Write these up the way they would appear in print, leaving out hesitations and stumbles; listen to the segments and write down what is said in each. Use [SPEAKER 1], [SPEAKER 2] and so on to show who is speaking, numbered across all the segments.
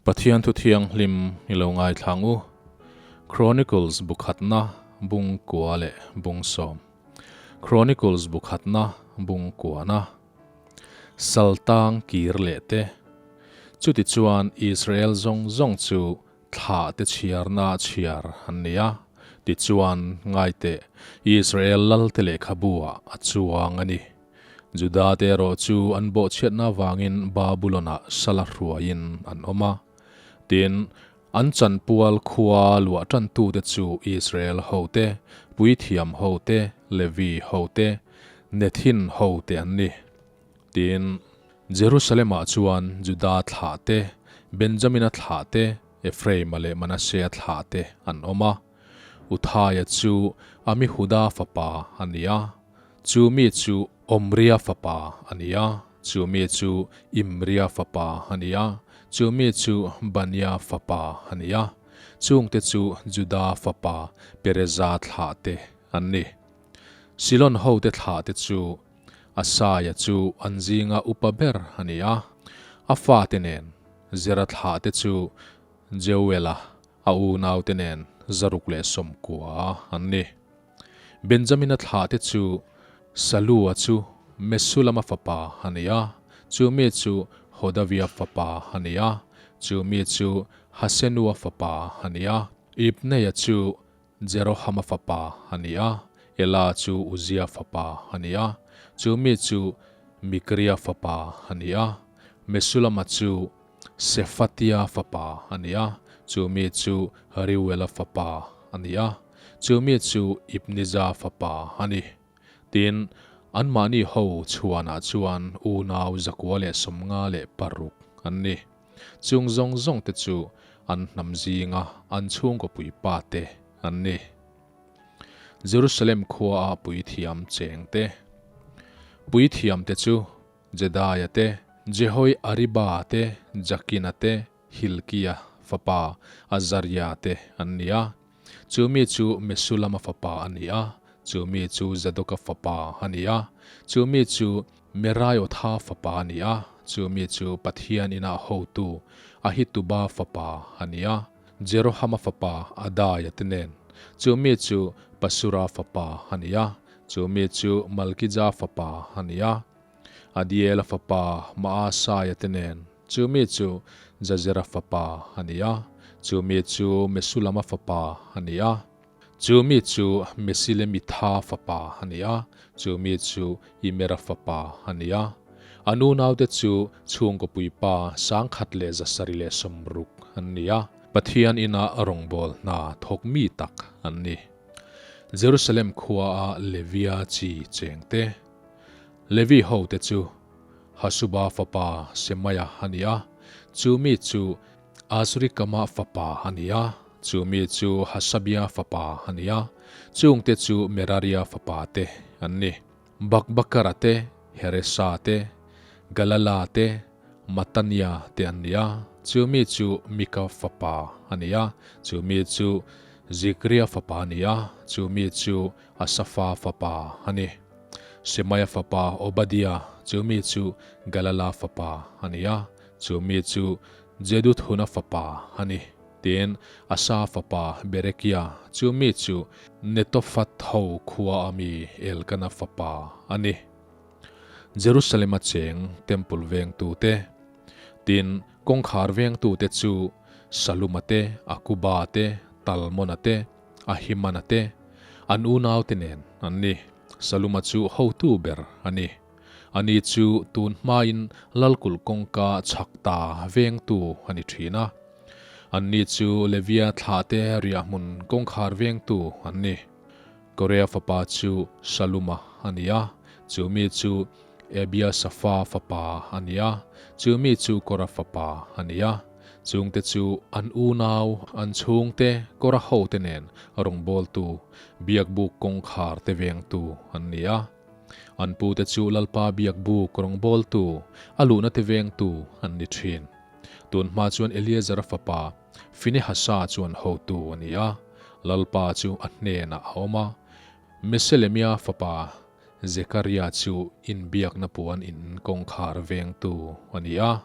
[SPEAKER 1] Pathian thu thianghlim i lo ngaithlang u. Chronicles bu khatna bung kua leh bung sawm. Chronicles bu khatna bung kuana. Saltang kir leh te. Chutichuan Israel zawng zawng chu thlah te chhiarna chhiar an ni a, tichuan ngaiteh Israel lalte lehkhabu ah a chuang a ni. Juda te erawh chu an bawhchhiatna avangin Babulon-ah sala hruaiin an awm a. Tin, an chanpual khua luah tantute chu Israel hote, puithiam hote, Levi hote, Nethin hote an ni. Tin, Jerusalem-ah chuan Juda thlah te, Benjamina thlah te, Ephraim-a leh Manasseh-a thlah te an awm a. Uthaia chu Amihuda fapa a ni a. Chu mi chu Omria fapa a ni a, chu mi chu Imria fapa a ni a, chu mi chu Bania fapa a ni a. Chungte chu Juda fapa Pereza thlahte an ni. Silon hote thlahte chu Asaia chu an zinga upa ber a ni a, a fate nen Zera thlahte chu Jeuela a unaute nen 190 an ni. Benjamina thlahte chu Salua chu Mesulama fapa a ni a, chu mi chu Hodavia fapa a ni a, chu mi chu Hasenua fapa a ni a, Ibneia chu Jerohama fapa a ni a, Ela chu Uzia fapa a ni a, chu mi chu Mikria fapa a ni a, Mesulama chu Sefatia fapa a ni a, chu mi chu Reuela fapa a ni a. Chu mi chu Ibniza fapa a ni. Tin, anmahni ho chhuanah chuan unau 156 an ni. Chung zawng zawngte chu an hnam zinga an chhungkaw puipa te an ni. Jerusalem khuaa puithiam chengte. Puithiamte chu Jedaia te, Jehoiariba te, Jakina te, Hilkia fapa Azaria te an ni a. Chu mi chu Mesulama fapa a ni a, chu mi chu Zadoka fapa a ni a, chu mi chu Meraiotha fapa a ni a, chu mi chu Pathian ina hotu Ahituba fapa a ni a, Jerohama fapa Adaia te nen, chu mi chu Pasura fapa a ni a, chu mi chu Malkija fapa a ni a, Adiela fapa Maasaia te nen, chu mi chu Jazera fapa a ni a, chu mi chu Mesulama fapa a ni a, chu mi chu Mesilemitha fapa a ni a, chu mi chu Imera fapa a ni a. An unaute chu chhungkaw puipa 1760 an ni a, Pathian ina rawngbâwl hna thawk mi tak an ni. Jerusalem khuaa Levia chi chengte. Levi hote chu Hasuba fapa Semaia a ni a, chu mi chu Azrikama fapa a ni a, chu mi chu Hasabia fapa a ni a, chungte chu Meraria fapa te an ni. Bakbakara te, Heresa te, Galala te, Matania te an ni a, chu mi chu Mika fapa a ni a, chu mi chu Zikria fapa a ni a, chu mi chu Asafa fapa a ni. Shemaia fapa Obadia, chu mi chu Galala fapa a ni a, chu mi chu Jeduthuna fapa a ni. Tin, Asa fapa Berekia, chu mi chu Netophath ho khua a mi Elkana fapa a ni. Jerusalem-a cheng temple vengtute, tin, kawngkhar vengtute chu Saluma te, Akuba te, Talmona te, Ahimana te, an unaute nen an ni. Saluma chu hotu ber a ni. Ani chu tun hmain Lalkulh kawngka chhak ta vengtu a ni thin a. Anni chu Levia thlahte riahhmun kawngkhar vengtu an ni. Korea fapa chu Saluma a ni a, chu mi chu Ebiasafa fapa a ni a, chu mi chu Kora fapa a ni a. Chungte chu an unau, an chhungte, kawra hote nen rawngbawltu, biakbuk kawngkhar te vengtu an ni a. An pute chu Lalpa biakbuk rawngbawltu, a luhna te vengtu an ni thin. Tun hma chuan Eleazara fapa Finehasa chuan hotu a ni a, Lalpa chu a hnenah a awm a. Meselemia fapa Zekaria chu inbiakna puan in kawngkhar vengtu a ni a.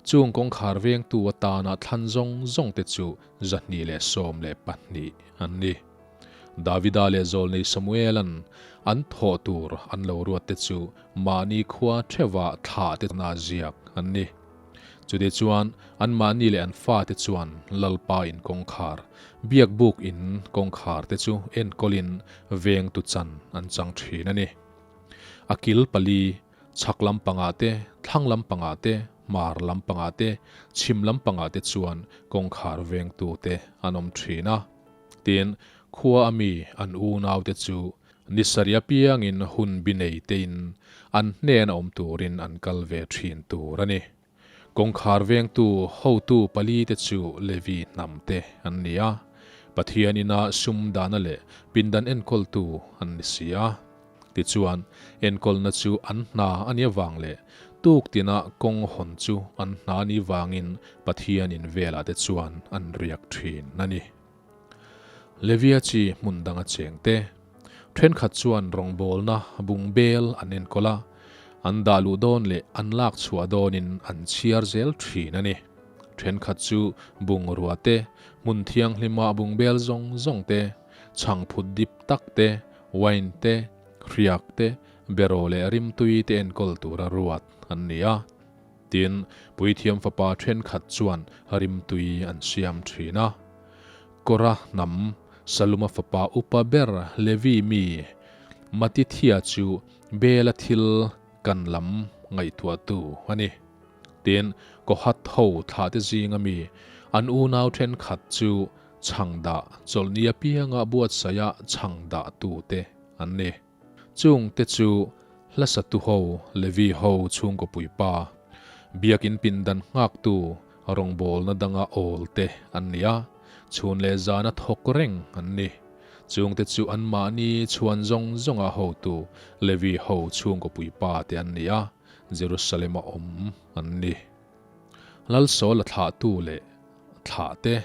[SPEAKER 1] Chung kawngkhar vengtu atana thlan zawng zawngte chu 212 an ni. Davida leh zawlnei Samuela'n an thawh tur an lo ruatte chu mahni khua theuha thlahte na ziak an ni. Chutih chuan anmahni leh an fate chuan Lalpa in kawngkhar, biakbuk in kawngkhar te chu enkawlin vengtu chan an chang thin a ni. A kil pali, chhak lampangah te, thlang lampangah te, hmar lampangah te, chhim lampangah te chuan kawngkhar vengtu te an awm thin a. Tin, khua a mi an unaute chu ni sarih apiangin hun bi nei tein an hnen a awm turin an kal ve thin tur a ni. Kawngkhar vengtu hotu pali te chu Levi hnam te an ni a, Pathian ina sum dahna leh pindan enkawltu an ni si a. Tichuan, enkawlna chu an hna a nih avang leh tuk tina kawng hawn chu an hna a nih vangin Pathian in velah te chuan an riak thin a ni. Levia chi hmun danga cheng te thenkhat chuan rawngbawlna bungbel an enkawl a, an dah luh dawn leh an lak chhuah dawnin an chhiar zel thin a ni. Thenkhat chu bungrua te, hmun thianghlima bungbel zawng zawng te, chhangphut dip tak te, wine te, hriak te, beraw leh rimtui te enkawl tura ruat an ni a. Tin, puithiam fapa thenkhat chuan rimtui an siam thin a. Kora hnam, Saluma fapa upa ber Levi mi Matithia chu Bela thil kan lam ngaihtuahtu a ni. Tin, Kohath ho thlahte zinga mi an unau thenkhat chu chhangdah chawlhni apianga buatsaia chhangdah tute an ni. Chung te chu hlasatu ho, Levi ho chhungkaw puipa, biakin pindan nghaktu rawngbawlna danga awl te an ni a, chhun leh zana thawk reng an ni. Chung te chu anmahni chhuan zawng zawnga hotu Levi ho chhungkaw puipa te an ni a, Jerusalem-a awm an ni. Lalsawla thlahtu leh thlah te.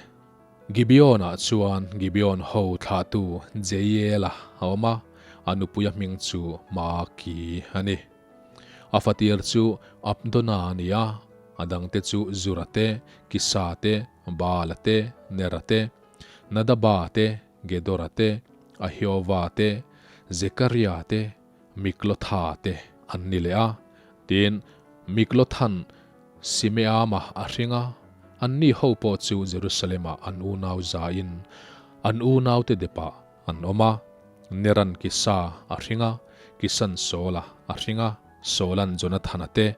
[SPEAKER 1] Gibeon-ah chuan Gibeon ho thlahtu Jeiela a awm a, a nupuia hming chu Maaki a ni. A fatir chu Abdona a ni a, a dangte chu Zura te, Kisa te, Baala te, Nera te, Nadaba te, Gedora te, Ahiova te, Zekaria te, Miklotha te an ni leh a. Tin, Miklothan Simeama a hring a, anni ho pawh chu Jerusalem-ah an unau zain an unaute depah an awm a. Neran Kisa a hring a, Kisan Saula a hring a, Saulan Jonathana te,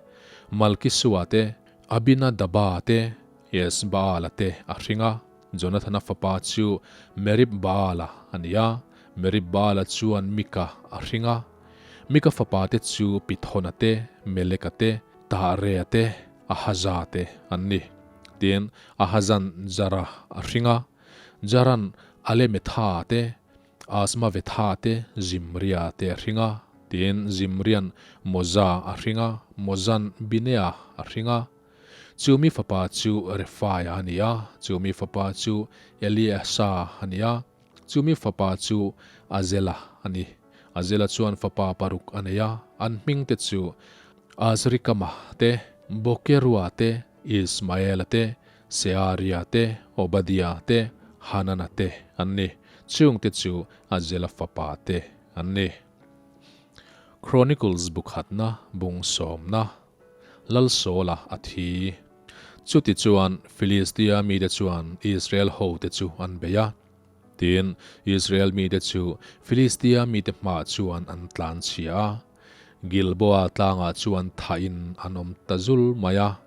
[SPEAKER 1] Malkisua te, Abinadaba te, Esbaala te a hring a. Jonathana fapa chu Merib-baala a ni a, Merib-baala chuan Mika a hring a. Mika fapa te chu Pithona te, Meleka te, Tahrea te, Ahaza te an ni. Tin, Ahazan Jara a hring a, Jaran Alemetha te, Azmavetha te, Zimria te a hring a. Tin, Zimrian Moza a hring a, Mozan Binea a hring a. Chu mi fapa chu Refaia a ni a, chu mi fapa chu Eliasa a ni a, chu mi fapa chu Azela a ni. Azela chuan fapa paruk a nei a, an hmingte chu Azrikama te, Bokerua te, Ismaela te, Searia te, Obadia te, Hanana te an ni. Chungte chu Azela fapa te an ni. Chronicles bu khatna bung sawmna. Lalsawla a thi. Chutichuan Filistia mite chuan Israel hote chu an bei a. Tin, Israel mite chu Filistia mite hmaah chuan an tlan chhia a. Gilboa tlangah chuan thahin an awm ta zul mai a.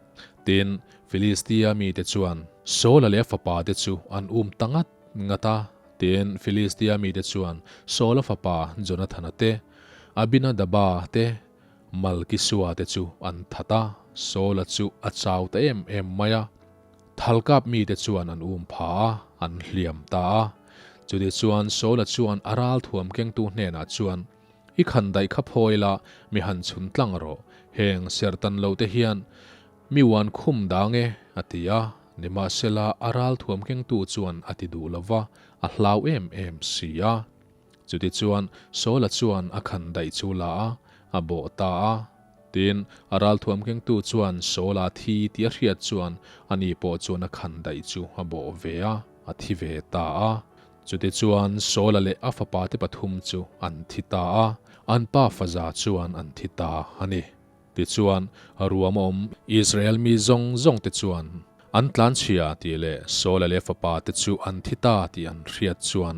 [SPEAKER 1] Tin, Filistia mite chuan Saula leh a fapate chu an um ta ngat ngat a. Tin, Filistia mite chuan Saula fapa Jonathana te, Abinadaba te, Malkisua te chu an that a, Saula chu a chau ta em em mai a. Thalkap mite chuan an um pha a, an hliam ta a. Chutih chuan Saula chuan a ral thuam kengtu hnenah chuan, I khan daih kha phawi la, mi han chhun tlang rawh, heng serhtan lo te hian mi uan khum dang e, a ti a. Nimahsela a ral thuam kengtu chuan a ti duh lo va, a hlau em em si a. Chutichuan Saula chuan a khan daih chu la a, a bawh ta a. Tin, a ralthuam kengtu chuan Saul-a thi tih a hriat chuan ani pawh chuan a khandaih chu a bawh ve a, a thi ve ta a. Chutichuan Saul-a leh a fapate pathum chu an thi ta a, an pa faza chuan an thi ta a ni. Tichuan, ruam a awm Israel mi zawng zawngte chuan an tlanchhia tih leh Saul-a leh fapate chu an thi ta tih an hriat chuan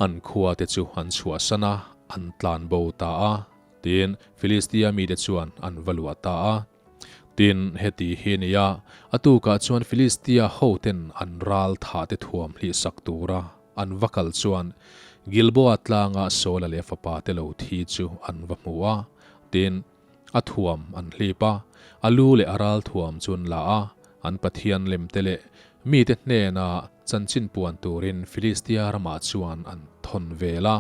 [SPEAKER 1] an khuate chu an chhuahsan a, an tlan bo ta a. Tin, Filistia mite chuan an va luah ta a. Tin, heti hi a ni a, a tukah chuan Filistia hoten an ral thahte thuam hlihsak tura an va kal chuan Gilboa tlanga Saul-a leh fapate lo thi chu an va hmu a. Tin, a thuam an hlip a, a lu leh a ral thuam chu an la a, an pathian lemte leh mite hnena chanchin puan turin Filistia ramah chuan an thawn vel a.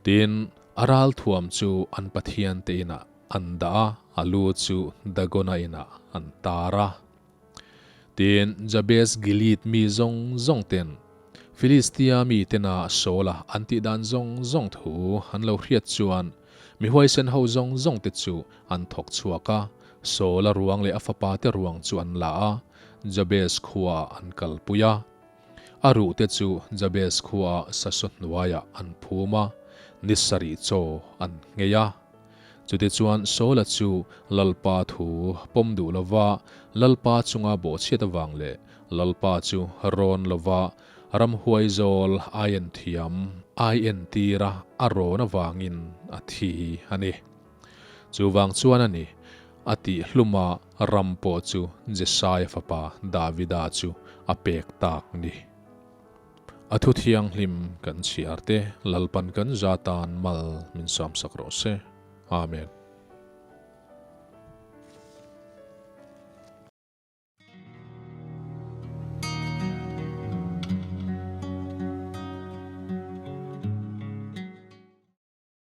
[SPEAKER 1] Tin, a ral thuam chu an pathiante inah an dah a, a lu chu Dagona inah an tar a. Tin, Jabes Gilead mi zawng zawng ten Filistia mi tena Saula an tih dan zawng zawng thu an lo hriat chuan mi huaisen ho zawng zawng te chu an thawk chhuak a, Saula ruang leh a fapa te ruang chu an la a, Jabes khuaah an kalpui a. A ruh te chu Jabes khuaah sasaw hnuaiah an phum a, ni sarih chaw an nghei a. Chutichuan Saula chu Lalpa thu pawm duh lova Lalpa chunga bawhchhiat avang leh Lalpa chu rawn lova ramhuai zawl ai en thiam ai entira a rawn avangin a thi a ni. Chuvang chuan a ni, a tih hluma ram pawh chu Jesaia fapa Davida chu a pek tak ni. A thu thianghlim kan chhiar te Lalpan kan za tan mal min sawmsak rawh se. Amen.